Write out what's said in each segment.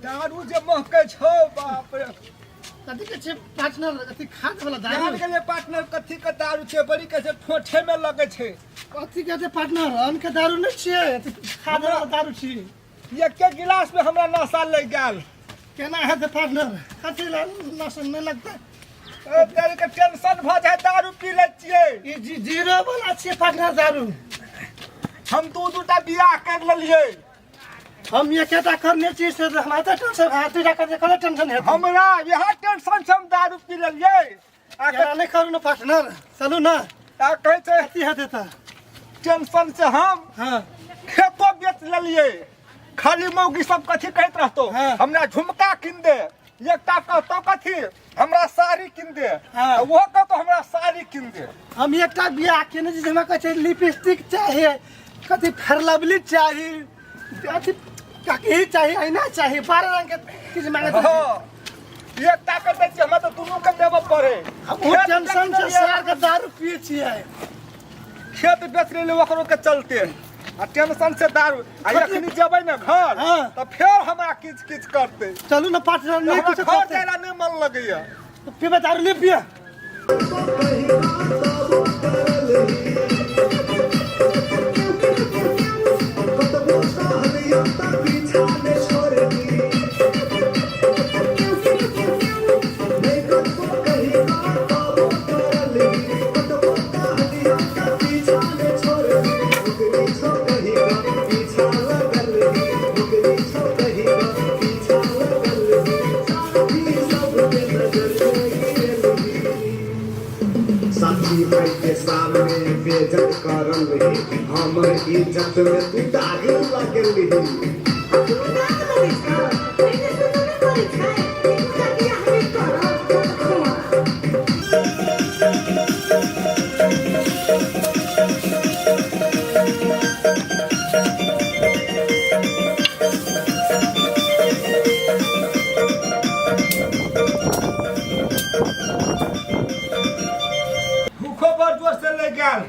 दारू जे महकै छौ बाप रे। कथी के छै पार्टनर? अथी खाद वाला दारू। जान गेलै पार्टनर, कथी के दारू छै? बड़ी कैसे ठोठे में लगै छै। कथी के छै पार्टनर? अन्न के दारू नहि छियै, अथी खाद वाला दारू छी। एके गिलास में हमरा नशा लागि गेल। केना हेतै पार्टनर? कथी लए नशा नहि लगतै? ए, तेरे के टेंशन भऽ जाइ, दारू पी लै छियै। ई जीरो वाला छियै पार्टनर दारू। हम दू दूटा बियाह कर लेलियै। हम एकेटा करने छी से हमरा तऽ टेंशन भए, दूटा करने कते टेंशन हेतै? हमरा इएह टेंशन छै, हम दारू पी लेलियै। आ केना नहि करू ने पार्टनर, चलू ने। आ कहै छै कथी हेतै तऽ? टेंशन से हम खेतो बेच लेलियै। खाली मौगी सब कथी कहैत रहतो? हमरा झुमका कीन दे। एकटा कहतो कथी, हमरा साड़ी कीन दे। ओहो कहतो हमरा साड़ी कीन दे। हम एकटा बियाह केने छी, हमरा कहै छै लिपस्टिक चाही, कथी फेयरलवली चाही, अथी ककही चाही, ऐना चाही, 12 रंग के चीज मांगैत रहै छै। एकटा के दै छियै, हमरा तऽ दुनू के देबऽ पड़े। हम ओ खेत टेंशन बेच से लेलियै। सार के दारू पिए छियै। खेत बेच लेलियै ओकरो के चलते आ टेंशन से दारू। आ एखनी जेबै ने घर तऽ फेर हमरा किच किच करतै। चलू ने पार्टनर, नहि हमरा किछु घर करतै। जाय ला नहि मन लगैया। पीबै दारू नहि पिए। साथी भाई के सामने बेइज्जत करल ही, हमर इज्जत में तू दाग लगल ही। भूखो बड़ जोर से लागि गेल।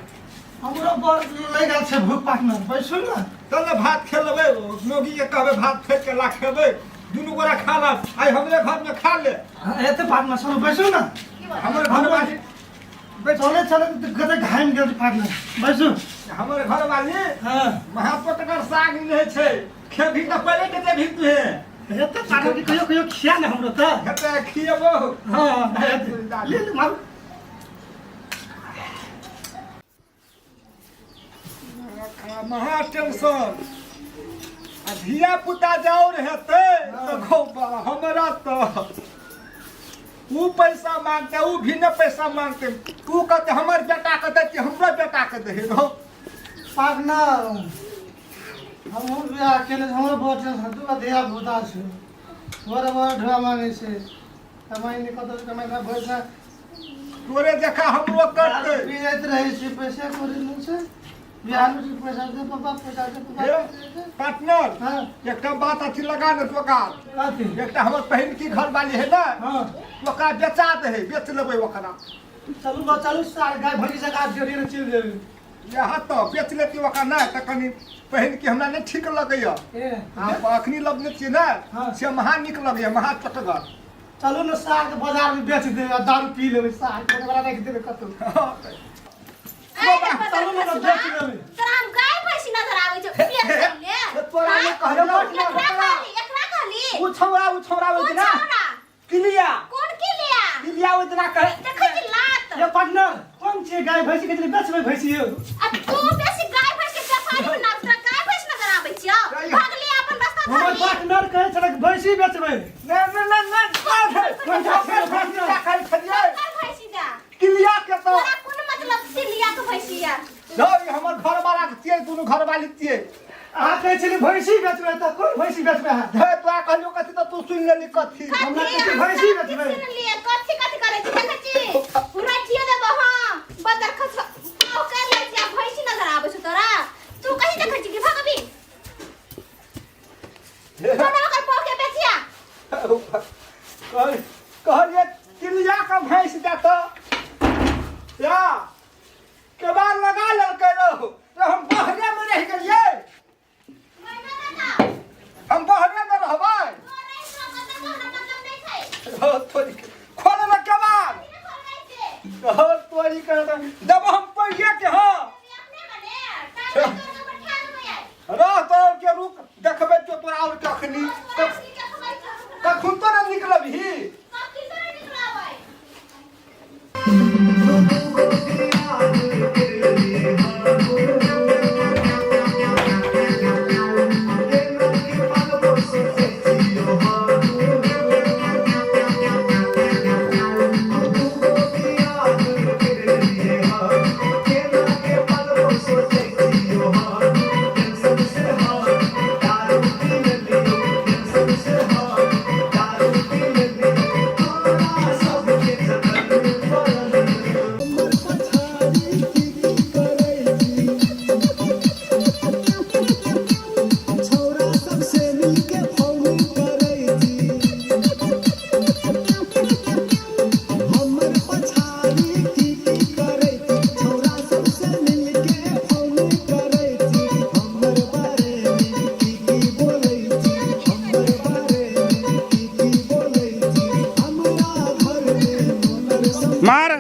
हमरो बड़ लागि गेल छै भूख पार्टनर, बैसू ने। चल ने भात खेलबै, मौगी के कहबै भात फेंक के ला खेबै, दुनू गोरा खा लब। आइ हमरे घर में खा ले। हेतै पार्टनर, चलू बैसू ने। हमर घर वाली चले चले कते घाम गेल पार्टनर, बैसू। हमर घर वाली महापटकर साग नहि छै, खेबही तऽ पहिले के देबही तुहे। हेतै पार्टनर, कहियो कहियो खिया ने हमरो तऽ। हेतै खियेबो। हँ हेतै। ले ले मारू। महा टेंशन आ धिया पुता जाओ हेतै तऽ हमरा तऽ ऊ पैसा मांगते, ऊ भी ने पैसा मांगते। ऊ कहते हमर बेटा के दै छियै, हमरो बेटा के दही रहो। पार्टनर, हमहूँ बियाह केने छी, हमरो बहुत टेंशन, दूगो धिया पुता छै, बड़ बड़ ढोआ मांगै छै, कमाइ नहि कतौ कमाइ भरि दिन तोरे जकाँ हमरो करतै। पी जाइत रहै छै, पैसा कौड़ी नहि छै, बिहार में पैसा दे पापा, पैसा दे पापा। हे, पार्टनर। एकटा बात अथी लगा ने जोगाड़। कथी? एकटा हमर पहिलकी घरवाली है ने, ओकरा बेचा दे है, बेच लेबै ओकरा। चलू बा, चलू सार गाय भैंसी से गाछ जोड़ी ने चलि जेबै। इएह तऽ बेच लेती ओकरा नहि तऽ कनि पहिलकी हमरा नहि ठीक लगैया। ए, आब अखनी लबने छियै ने, से महा नीक लगैया, महा चटगर। चलू ने सार के बाजार में बेच देबै आ दारू पी लेबै, सार के ओकरा राखि देबै कतौ। चलू ने बेच लेबै। तोरा हम गाय भैंसी नजर आबै छौ पियर ले। तोरा नहि कहलियौ। एकरा कहली, एकरा कहली। उ छौड़ा ओहि कोन दिना। छौड़ा? किलिया। कोन किलिया? किलिया ओहि दिना कहे। देखै छी लात। ये पार्टनर, कोन छियै गाय भैंसी के बेचबै भैंसी यौ? आ तू बेसी गाय भैंस के व्यापारी बना, तोरा गाय भैंस नजर आबै छियौ। भागली अपन रास्ता हमर धरली। पार्टनर कहै छलै कि भैंसी बेचबै। नहि नहि नहि नहि नहि, कहै छलियै। कर भैंसी जा। किलिया के तऽ तोरा कोन मतलब किलिया के भैंसी या? धौ, ई हमर घरवाला के छियै, दुनू घरवाली छियै। अहाँ कहै छलियै भैंसी बेचबै तऽ कोन भैंसी बेचबै अहाँ? धै, तोरा कहलियौ कथी तऽ तू सुनि लेली कथी। हमरा कथी? कहै छै भैंसी बेचबै। सुनलियै कथी कथी करै छी देखै छी? रटियो देबो हम। बदर खस पाव कर लै छी आ भैंसी नजर आबै छौ तोरा। तू कहीं देखै छी कि भगबी? चल ओकर पौ के बेचिया। कहलिए तिलिया का भैंस दे तो या केबाड़ लगा लेलकै रहू तो हम बहरे में रहि गेलियै। हम बहरे में रहबै। तोरी खोल न केबाड़। हो तोरी कर देब हम पहिए के। हाँ रह तो के रुक देखबै तो तोरा और कखनी कखन तो न निकलबही। छौरा सबसे मिलके फोन करै छी हमर पछाड़ी की की करै छी छौरा सबसे मिलके फोन करै छी हमर बारेमे की की बोलै छी हमर बारेमे की की बोलै छी हमरा घरमे मोटर मार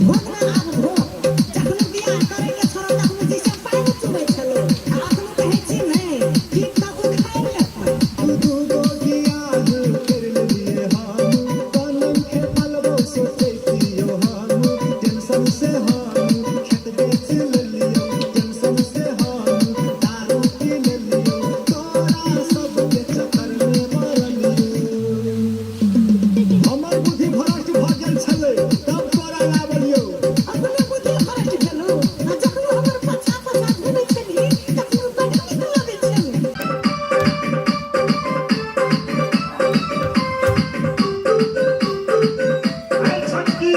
भोग ना आब भोग। जखन बियाह करे के छलो तखन जैसे पानि चुबै छलो आ अखन कहै छी ने कि तऽ उखाड़ि लेतै। दू दू गो बियाह कर लेलियै हम कलम के पालबो सोचै छियौ हम टेंशन से हम खेत बेच लेलियौ टेंशन से हम दारू पी लेलियौ तोरा सबके चक्करमे मरलियौ हमर बुद्धि भ्रष्ट भऽ गेल छलै तब तोरा लाबलियौ। अपने बुद्धि भ्रष्ट भेलौ आ जखन हमर पाछा पाछा घुमै छलही तखन बड्ड नीक लगै छलै। ऐ छोटकी।